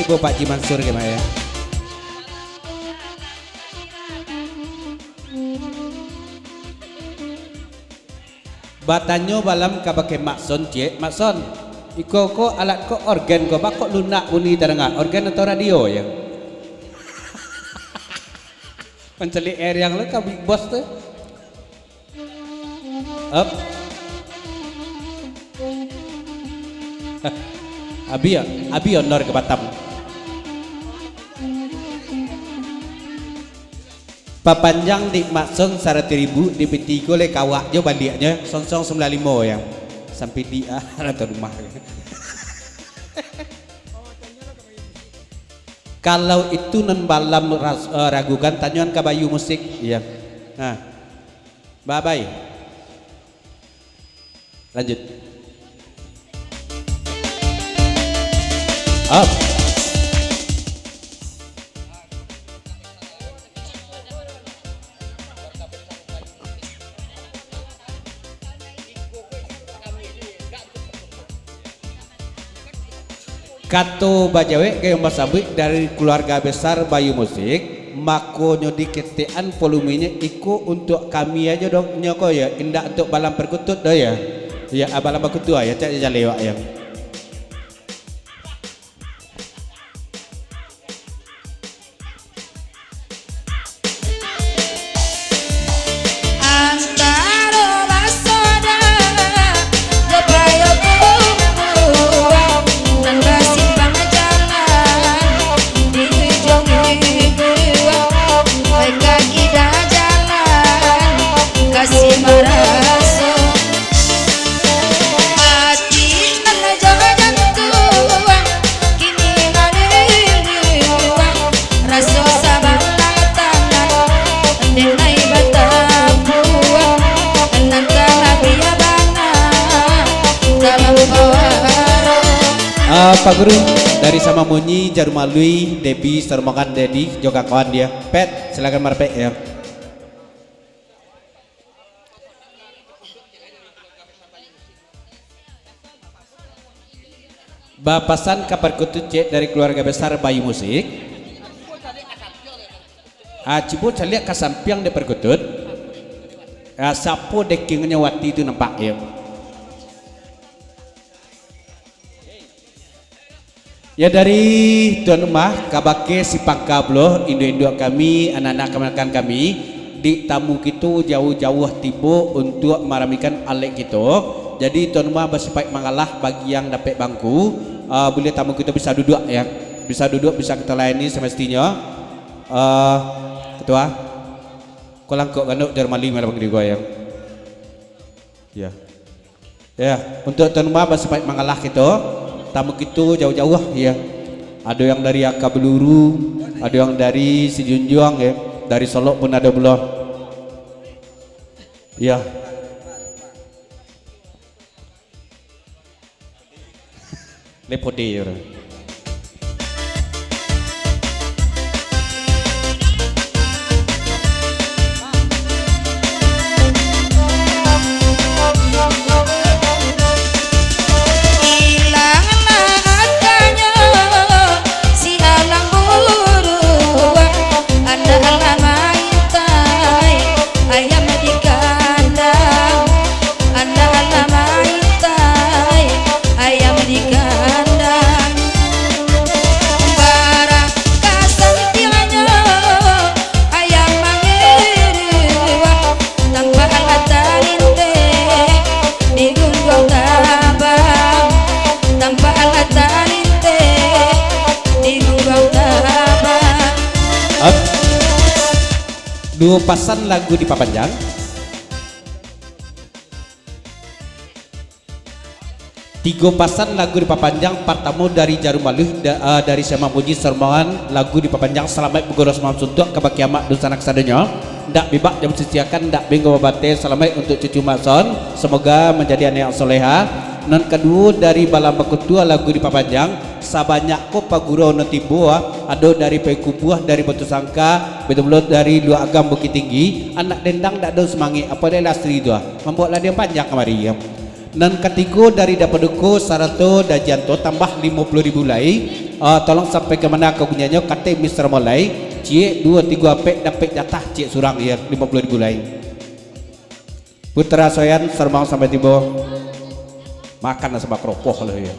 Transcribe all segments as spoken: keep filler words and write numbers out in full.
Ko Pak Ji Mansur kama yo. Batanyo balam kabake Mak Son ciek, "Mak Son, iko ko alat ko organ ko, baa kok lunak bunyi tadanga, organ atau radio yo?" Mancaliak Eriang lo ka Big Boss tu. Up. Abi yo, Abi yo nor ka Batam. Papanjang di Mak Son saratuih ribu, di piti ko lai kawak jo baliaknyo, Son Son sambilan limo yo. Sampai di ah, atau rumah. Kalau itu nan balam ras-, eh, ragukan, tanyoan ka Bayu Musik. Iyo. Nah. Bye-bye. Lanjut. Up. Kato bajawek gayuang basambuik dari kaluarga besar Bayu Musik, makonyo diketekan volumenyo iko untuak kami ajo do nyo ko yo, indak untuak balam parkutut do yo. Yo, ah, balam bakutua yo, cak jaleh wak yo. Antaro basodara, jo payo tumbuah, nan basimpang jalan, di ujuang ibuah, oi kaki dah jalan, kasih maraso. Ati nan jo jantuang, kini maliliuang, raso sabatang tangan, denai batapuang, nan talabiah bana, talampau aro. Ah, Pak Guru, dari Sama Munyi, Jarum Alui, Debi, Sarumangan, Dedi, jo kawan dia. Pet, silakan marapek, yo. Bapasan ka parkutut ciek dari kaluarga besar Bayu Musik. Ah, cubo caliak ka sampiang dek parkutut. Ah, sapo dekingnyo wati tu nampak, yo. Ya, dari tuan rumah, kabake si pangka pulo, induak-induak kami, anak-anak kamanakan kami, di tamu kito jauah-jauah tibo untuak maramikan alek kito. Jadi, tuan rumah basipaik mangalah bagi yang dapek bangku, ah, buliah tamu kito bisa duduak, ya. Bisa duduak, bisa kito layani semestinyo. Ah, Ketua, kolangkok ganok jar mali malam minggu, ya. Ya. Ya, untuak tuan rumah basipaik mangalah kito, tamu kito jauah-jauah, ya. Ado yang dari Aka Beluru, ado yang dari Sijunjuang, ya. Dari Solok pun ado pulo. Ya. Lepode urang. Ilanglah akanyo si alang buruak, andak lah maintai ayam di kandang. Andak lah maintai ayam di kandang. Bara kasantiangnyo ayam mangiruak, tampak lah talinteh di gungguang tabang. Tampak lah talinteh di gungguang tabang. Up. Duo pasan lagu dipapanjang. Tigo pasan lagu dipapanjang, partamo dari Jarum Aluih, da-, ah, dari Siamak Muji Sarumangan, lagu dipapanjang Salamaik Bagoros Malam Suntuak, kabake amak dunsanak sadonyo. Ndak bibak jam sisiakan, ndak binggo babateh, salamaik untuak cucu Mak Son, semoga manjadi anak yang soleha. Nan kaduo dari Balam Bakutua lagu dipapanjang, sabanyak ko pagurau nan tibo, ah, ado dari Payakumbuah, dari Batusangka, batua pulo dari Luak Agam Bukittinggi, anak dendang ndak ado sumangek, apo dek Lastri tu, ah, mambuek ladiang panjang kamari, ah. Nan katigo dari Dapaduko sarato Dajianto tambah limo puluah ribu lai. Ah, tolong sampai ka mana ka bunyiannyo, kato Mister Molai, ciek duo tigo apek dapek jatah ciek surang, iyo, limo puluah ribu lai. Putra Soyan, Sarumbang sampai tibo. Makan lah sabak ropoh lah, iyo.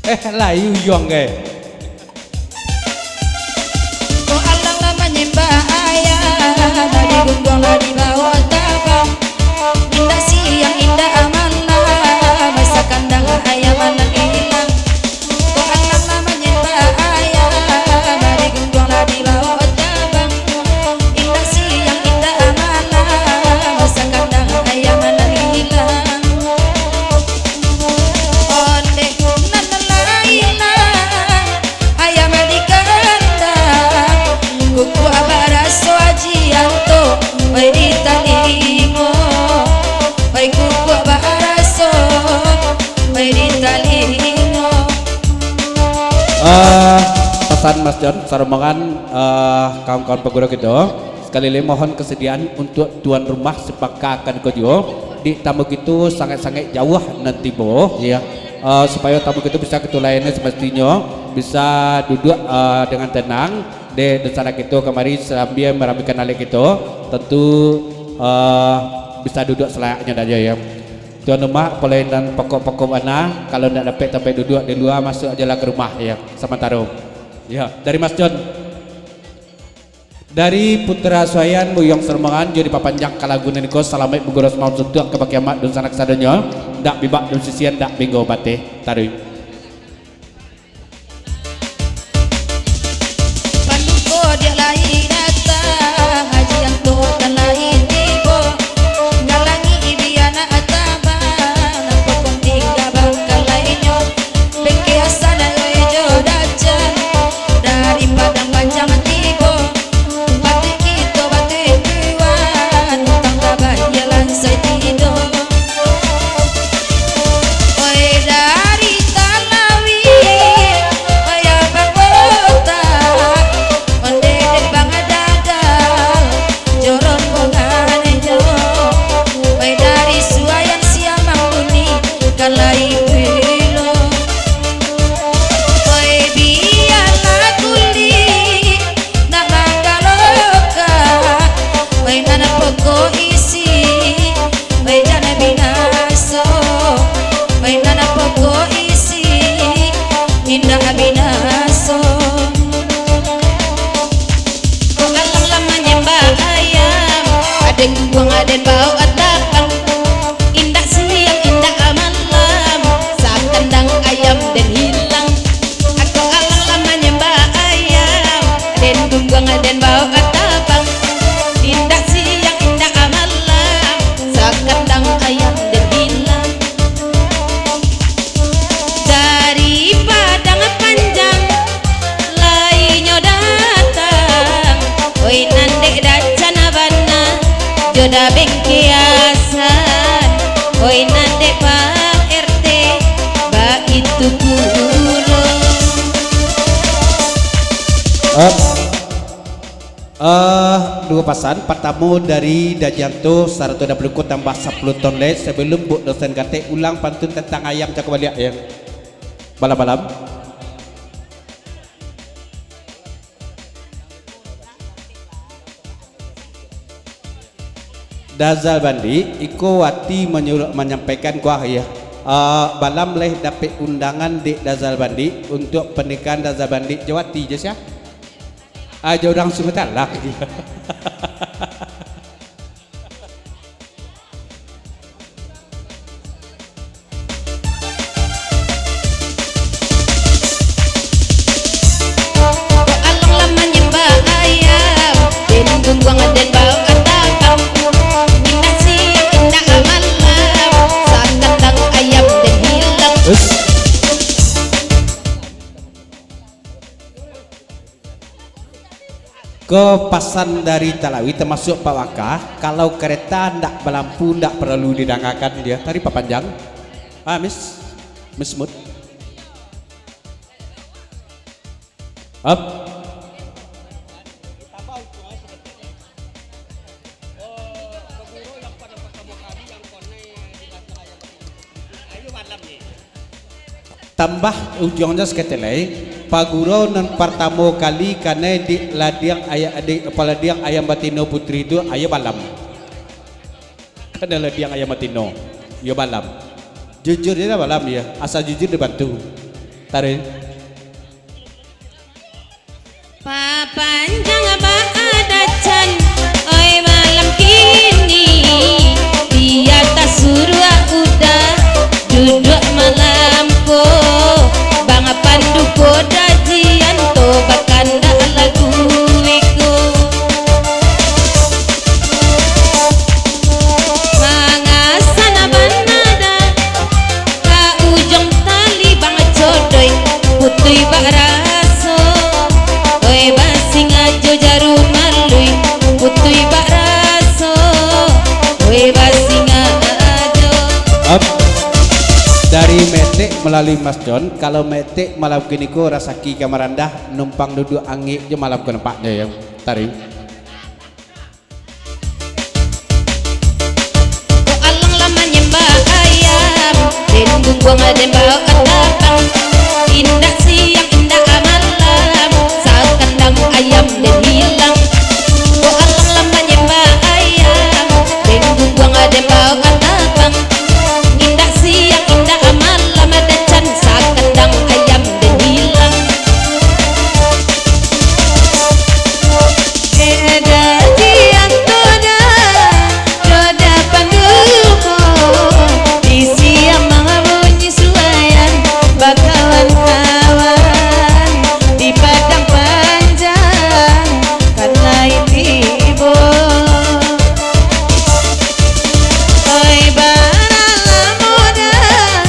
Eh, lah, iyo, iyo, angge. Ko alang lah manyambah ayam, lah digungguang, lah dibawok tabang. Indak siang, indak malam, masak kandang ayam anak ilang. Ko alang lah manyambah ayam, lah digungguang, lah dibawok tabang. Indak siang, indak malam, masak kandang ayam anak ilang. Ondeh nan lah ilang, ayam di kandang, kukuak baraso aji antok, oi di talingo, oi kukuak baraso, oi di talingo. Ah, pasan Mas John, sarombongan, ah, kawan-kawan paguru kito. Sakali lai mohon kasadiaan untuak tuan rumah sapakakan ko juo. Di tamu kito sangaik-sangaik jauah nan tibo, ya. Eh, supayo tamu kito bisa kito layani samestinyo, bisa duduak, eh, dengan tenang. Dek dunsanak kito kamari sambia maramikan alek kito, tantu, eh, bisa duduak salayaknyo sajo, ya. Tuan rumah, apo lai nan pokok-pokok bana, kalau ndak dapek tampek duduak di lua, masuak ajolah ka rumah, ya, samantaro. Ya, dari Mas John. Dari Putra Suayan, Buyuang Sarumbang, jo dipapanjangkan lagu nan iko, salamaik bagurau samalam suntuak kabake amak dunsanak sadonyo, ndak bibak daun sisian, ndak binggo bateh, taruih. Panduko diak lai datang, Haji Anto kan lai tibo, ngalangi ibiana atabang, nan pokok tingga bangkalainyo. Bengke asan oi jo dacan, dari Padang Panjang tibo, batuih kito batuih tuan, utang tabayia lansai tido. Oi dari Talawi, oi abang kota, ondeh dek bang dadang, jo rombongan nyo, oi dari Suayan Siamang Buni, kan lai pulo. Oi bialah kuli nak manggalokak, oi nan pokok isi, oi jan binaso, oi nan pokok isi, indak binaso. Ko alang lah manyambah ayam, aden gungguang aden baok atabang. Indak siang indak malam, sakandang ayam den hilang. Ko alang lah manyambah ayam, aden gungguang aden baok atabang. Indak siang indak malam, sakandang ayam den hilang. Dari Padang Panjang lai nyo datang, oi nan dek dacan bana, jo da bengke asan, oi nan dek Pak R T, baitu pulo. Up. Eh, duo pasan. Partamo dari Dajianto, sarato dapuluh ko tambah sapuluah ton lai, sabalum Buk Dosen Gatek ulang pantun tantang ayam cako baliak, ya. Balam-balam. Dazal Bandi, iko wati manyuruh manyampaikan kuah, ya. Eh, balam lai dapek undangan dek Dazal Bandi untuak panikahan Dazal Bandi jo wati, jo sia? Ah, jo urang Sumatalang. Ko alang lah manyambah ayam, den gungguang den baok atabang. Indak siang indak malam, sakandang ayam den hilang. Us. Ko pasan dari Talawi, tamasuak Pak Waka, kalau kareta ndak balampu, ndak paralu didangakan, ya. Tadi papanjang. Ah, Miss, Miss Mut. Up. Tambah ujuangnyo saketek lai, pagurau nan partamo kali kanai di ladiang aya-, di paladiang ayam batino putri tu, iyo Balam. Kanai ladiang ayam batino, iyo Balam. Jujur je lah Balam, yo. Asa jujur dibantu. Taruih. Papanjang baadacan, oi malam kini, di atas suruak udah duduak malam ko, Bang Pandu ko dajian to bakandak lagu iko. Mangasan banada, ka ujung tali Bang Codoi, putuih bak raso. Oi basingajo jarum malui, putuih bak raso. Oi basingajo. Up. Dari Metek melalui Mas John, kalau Metek malam kini ko rasaki ka marandah, numpang duduak angek jo malam ko nampaknyo, yo. Taruih. Ko alang lah manyambah ayam, den gungguang den bawa ka tabang. Indak siang, indak malam, sakandang ayam den hilang. Ko alang lah manyambah ayam, den gungguang den bawa ka tabang. Indak siang, indak malam, dacan sakandang ayam den hilang. Eda dian toda, toda panduko, di siang mangabunyi suayan, bakawan-kawan, di padang panjang, kan lai tibo. Oi, bara lamo dah,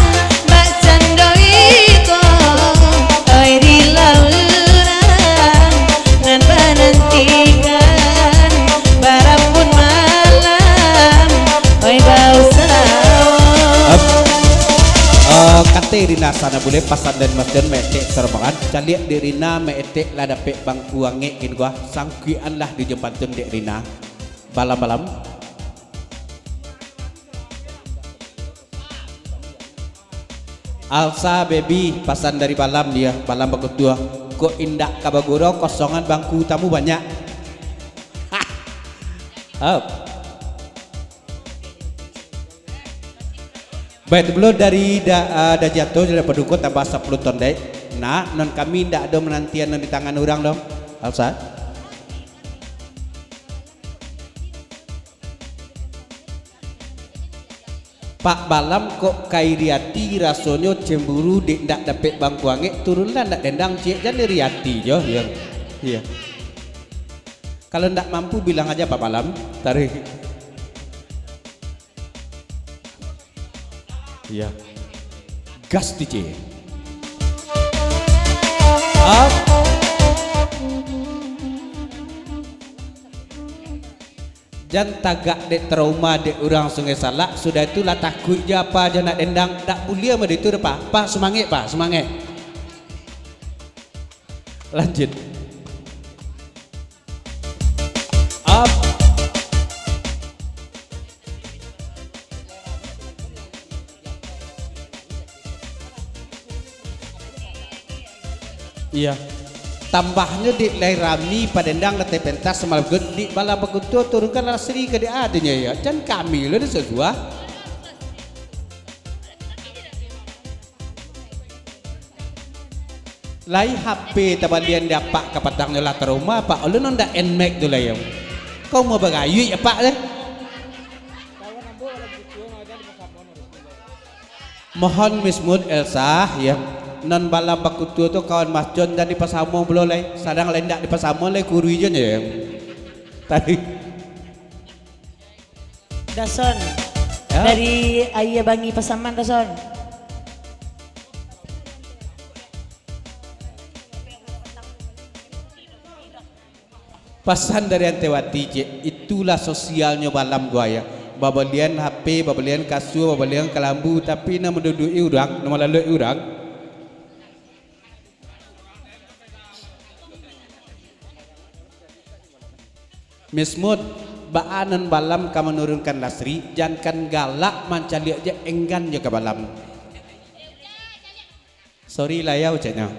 bak cando iko, oi, di lauran nan manantikan, barambun malam, oi, bausawo. Ap-, eh, kata Rina sana buliah pasan dan Mas John Metek Sorobangan, caliak di Rina Metek lah dapek bangku angek gin gua, sangkuian lah di jembatan dek Rina. Balam-balam. Alsa, baby, pasan dari Balam dia, Balam bakutua. Kok indak ka bagurau, kosongan bangku tamu banyak. Hah. Up. Baik, tu dulu dari da-, ah, Dajianto, dari Paduko, tambah sapuluah ton, dek. Nah, non kami indak ado manantian non di tangan urang doh. Alsa. Pak Balam kok ka iri ati, rasonyo cemburu dek ndak dapek bangku angek, turunlah ndak dendang ciek, jan iri ati jo, yo. Iyo. Kalau ndak mampu bilang aja Pak Balam, taruih. Iyo. Gas D J. Up. Jan tagak dek trauma dek urang Sungai Salak, sudah itu lah takuik jo apa jo nak dendang, dak buliah mah itu doh, Pak. Pak, sumangek, Pak, sumangek. Lanjut. Up. Iyo. Tambahnyo dek lai rami padendang latai pentas samalam ko, dek Balam bakutua turunkan Lasri ka dek adonyo, iyo. Jan kami lo disuruah. Lai H P tabalian di apak kapatangnyo lah trauma, Pak. Ulun ndak Nmax tu lai, yo. Kau mau bagayuik, Pak, deh. Mohon Miss Mood Elsa, ya. Nan Balam bakutua tu kawan Mas John, jan dipasamong pulo lai. Sadang lai ndak dipasamong lai, kurui jo nyo, ya. Tadi. Dason. Ya. Dari Aia Bangi Pasaman, Dason. Pasan dari Antewati, cek, itulah sosialnyo Balam ko, Ayah. Babalian H P, babalian kasua, babalian kalambu, tapi nan manduduki urang, nan malaluik urang. Miss Mood, baa nan Balam ka manurunkan Lasri, jankan galak mancaliak je, enggan jo ka Balam. Sorry lah ya, ucapnya.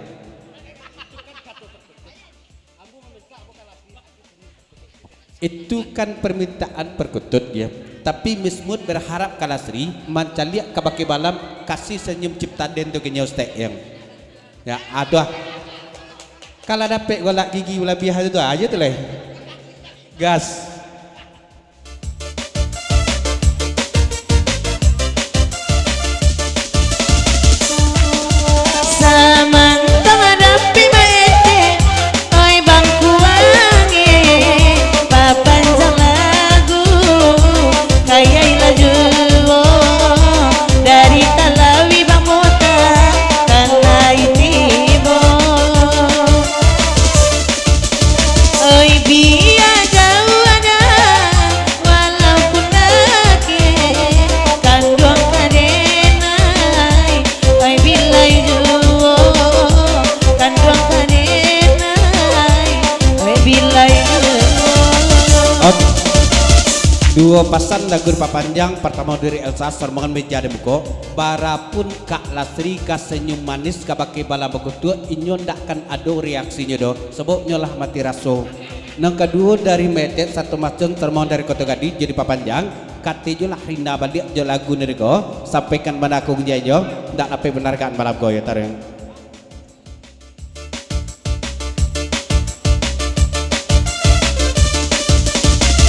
Itu kan permintaan perkutut ya. Tapi Miss Mut berharap ka Lasri mancaliak ka bakeh balam, kasih senyum cipta den tu kenyau stek yang. Ya, aduh. Kalau dapek golak gigi labiah tu, tu aja tu lah. Gas. Samantang dapek maecek, oi bangkuang e, papanjang lagu, kayai lah juo, dari Talawi Bang Botak, kan lai tibo. Oi, bia jauah dah, walaupun dakek, kanduang ka den ai. Oi, bilai juo, kanduang ka den ai. Oi, bilai juo. Ot. Duo pasan lagu dipapanjang, partamo dari Elsa, saramongan meja di muko. Barapun Kak Lasri ka senyum manis ka bakeh balam bakutuak, inyo ndak akan ado reaksinyo doh, sabab nyo lah mati raso. Nan kaduo dari Metet, Satu Maceng, saramongan dari Koto Gadih, jadi papanjang, kato jo lah rinda baliak jo lagu nyo ko, sampaikan bana aku gunjiang jo, ndak dapek benarkan malam ko yo, taruih.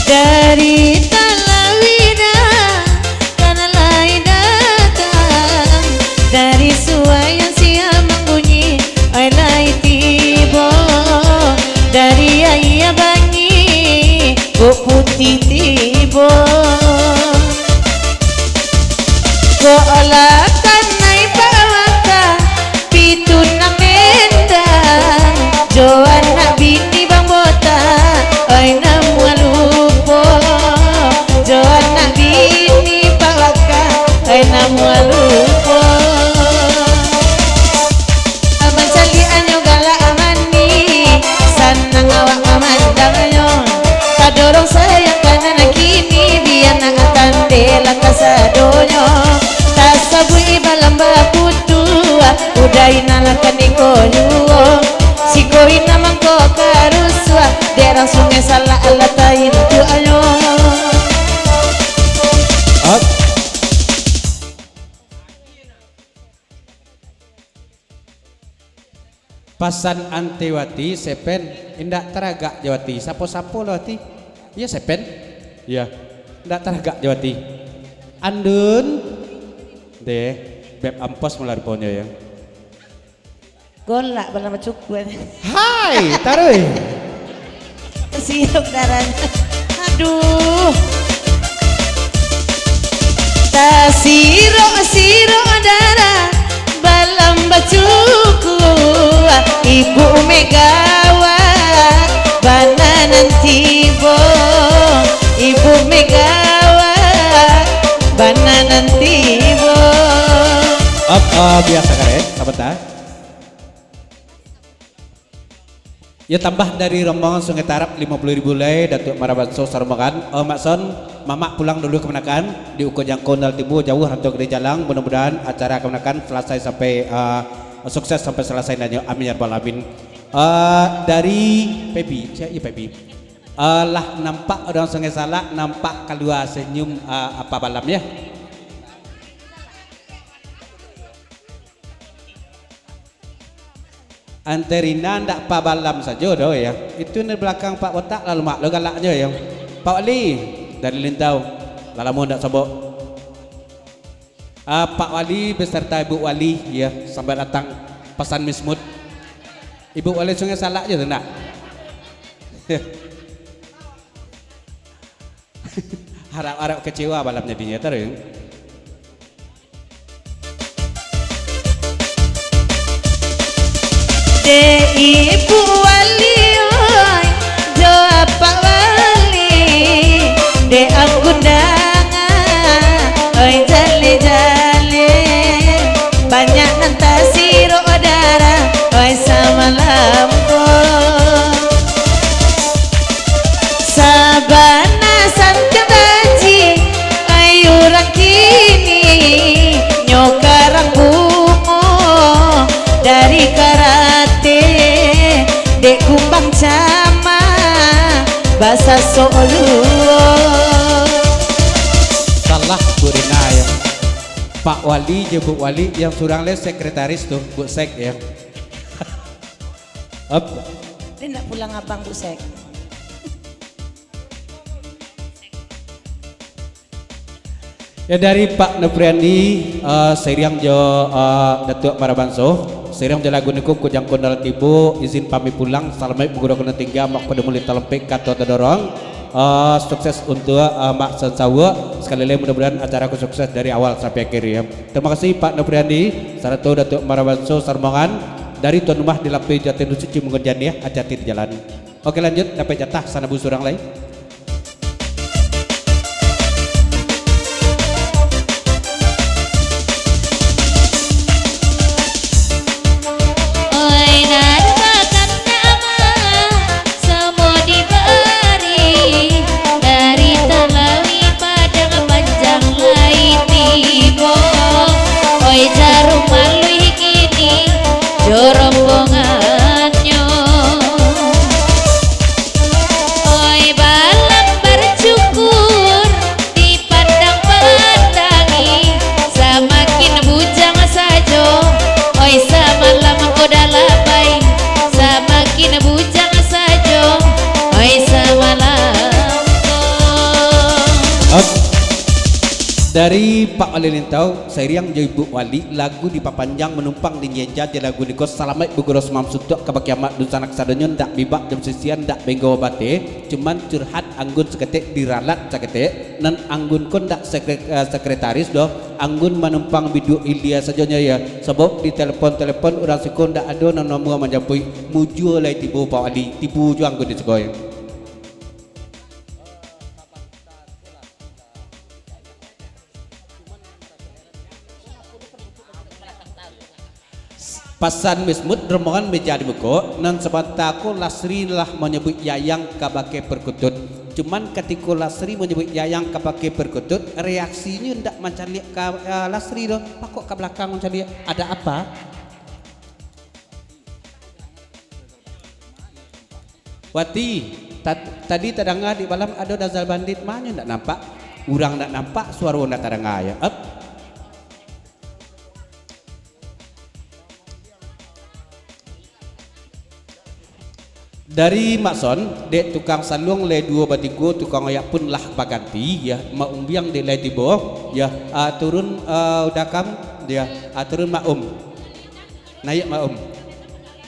Dari Talawi dah, kan lai datang, dari Suwai nan siang mambunyi, oi lai tibo, dari Aia Bangi, Buk Putiah tibo. Kok lah kanai pawaka, pitu nan mendang, jo anak bini Bang Botak, oi namuah lupo, jo anak bini pawaka, oi namuah lupo. Abang caliaknyo galak manih, sanang awak mamandangnyo. Tadorong sayang ka nan kini, bia nan tandeh lah kasadonyo. Tasabuik balam bakutuak, udahi nan lah kaniko juo. Siko ina mangko ka rusuah, dek rang Sungai Salak lah taintuaknyo. Up. Pasan Antewati, Sepen, indak taragak jo ati. Sapo-sapo lo ati? Iyo, Sepen? Iyo. Indak taragak jo ati. Andun. Deh, beb ampos mulo ruponyo, yo. Golak balam bacukuak. Hai, taruih. Sirok darah. Aduh. Tasirok-sirok darah, balam bacukuak, Ibu Megawati, bana nan tibo, Ibu Megawati, bana nan tibo. Up, up, biasa karet, sabanta. Yo, tambah dari rombongan Sungai Tarab limo puluah ribu lai, Datuak Marabanso sarombongan. Oh, Mak Son, Mamak pulang dulu kamanakan, di uko jangko nan tibo jauah rantau gadih jalang. Mudah-mudahan acara kamanakan salasai sampai, ah, sukses sampai salasai nanyo. Amin ya rabbal alamin. Ah, dari Pebi, sia iyo Pebi? Ah, lah nampak urang Sungai Salak, nampak kalua senyum, ah, apa balam, yo. Anterina ndak pabalam sajo doh, yo. Itu di balakang Pak Botak, lalu mak lo galaknyo, yo. Pak Wali, dari Lintau, lah lamo ndak sobok. Ah, Pak Wali beserta Ibu Wali, yo, selamat datang. Pasan Miss Mut. Ibu Wali Sungai Salak je tu, ndak? Harap-harap kecewa balam jadinyo, taruih. Dek Ibu Wali, oi, jo Apak Wali, dek Anggun Dangan, oi, jaleh-jaleh, banyak nan tasirok darah, oi, samalam ko. Sabana santiang taji, ai urang kini nyo karang bungo, Basa solo. Salah, Bu Rina, yo. Pak Wali jo Bu Wali, nan surang lai sekretaris tu, Bu Sek, yo. Up. Dia nak pulang abang, Bu Sek. Yo, dari Pak Nopriandi, eh, sairiang jo, eh, Datuak Marabanso, sairiang jo lagu niko, Kujangko Nan Lah Tibo, izin pamit pulang, salamaik baguru kano tingga, mak pado mulih talempek kato tadorong. Eh, sukses untuak, eh, Mak Sansawuk. Sakali lai, mudah-mudahan acara ko sukses dari awal sampai akhir, yo. Tarimo kasih Pak Nopriandi sarato Datuak Marabanso sarombongan dari tuan rumah di Lapeh Jati Suci Mangunjan, yo, hati-hati di jalan. Oke, lanjut, dapek jatah Sanabu surang lai. Oi, nan bakandak mah samo dibari, dari Talawi Padang Panjang lai tibo. Oi, Jarum Maluih kini jo rombongannyo. Oi, balambar cukur dipandang-pandangi, samakin bujang sajo. Oi, samalam ko dah labai, samakin bujang sajo. Oi, samalam ko. Up. Dari Pak Wali Lintau, sairiang jo Ibu Wali, lagu dipapanjang manumpang di nyenja jo lagu niko, salamaik baguru mamsutuak kabake amak dunsanak sadonyo, ndak bibak jo sisian, ndak benggo bateh, cuman curhat anggun saketek, diralat saketek, nan anggun ko ndak sekre-, eh, sekretaris doh, anggun manumpang biduak ilia sajonyo, yo, sabab di telepon-telepon urang siko ndak ado nan namuah manjapuik, mujua lai tibo Pak Wali, tibo juo anggun di siko, yo. Pasan Mismut, rombongan meja di muko, nan sabanta ko Lasri lah manyabuik Yayang kabake Perkutut. Cuman katiko Lasri manyabuik Yayang kabake Perkutut, reaksinyo ndak mancaliak ka, eh, Lasri doh, pakok ka balakang mancaliak. Ada apa? Wati, ta-, tadi tadanga di balam ado Dazal Bandit, manyo ndak nampak? Urang ndak nampak, suaro ndak tadanga, yo. Up. Dari Mak Son, dek tukang saluang lai duo batigo, tukang oyak pun lah baganti, yo. Mak Umbiang dek lai tibo, yo. Ah, turun, ah, Uda Kam, yo. Ah, turun Mak Um. Naiak Mak Um.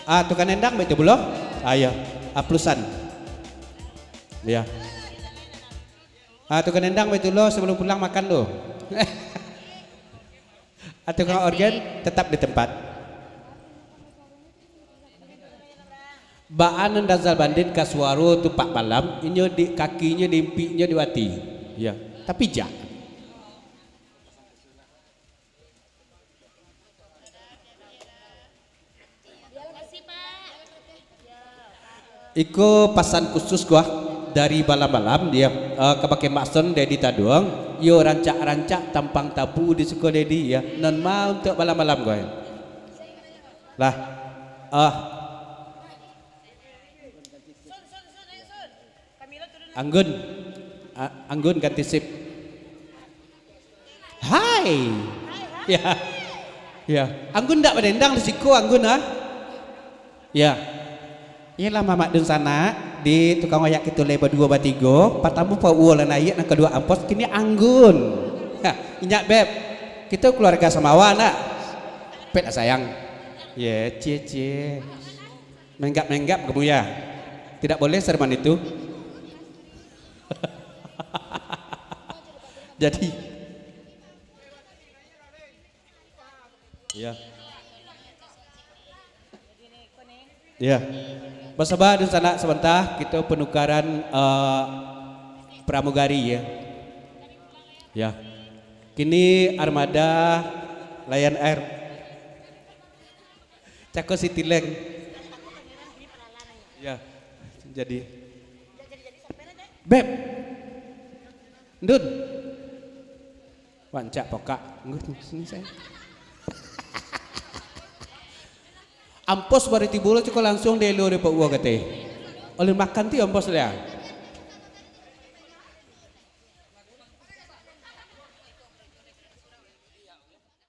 Ah, tukang nendang baik tu pulo? Ah, iyo. Ah, plusan. Iyo. Ah, tukang nendang baik tu lo, sabalum pulang makan tu. Ah, tukang orgen tetap di tempat. Baa nan Dazal Bandit ka suaro tu Pak Balam, inyo di kakinyo, di impiknyo, di wati. Iyo. Tapi jak. Iko pasan khusus ko ah, dari Balam-Balam, iyo, eh, kabake Mak Son, Dedi Taduang, iyo, rancak-rancak tampang tabu di siko Dedi, iyo, nan ma untuak Balam-Balam ko, iyo. Lah, ah. Anggun. A-, Anggun ganti sip. Hai. Ya. Ya. Anggun ndak badendang di siko, Anggun, ah? Ya. Iyolah, Mamak Dunsanak, di tukang oyak kito lai baduo batigo, partamo Pak Uwo lah naiak, nan kaduo Ampos, kini Anggun. Ha, inyak, Beb. Kito kaluarga samawa, ndak? Pet lah, sayang. Ye, cie, cie. Menggap-menggap kamu ya. Tidak boleh sereman itu. Jadi, ya. Ya. Basaba dunsanak sabanta, kito penukaran, eh, pramugari ya. Ya. Kini armada Lion Air. Cako Citilink. Ya, jadi. Beb. Ndun. Rancak pokak. Nggak, sini saya. Ampos bari tibo lo, cako langsuang dielo dek Pak Uwo kato. Ulun makan ti ampos lah.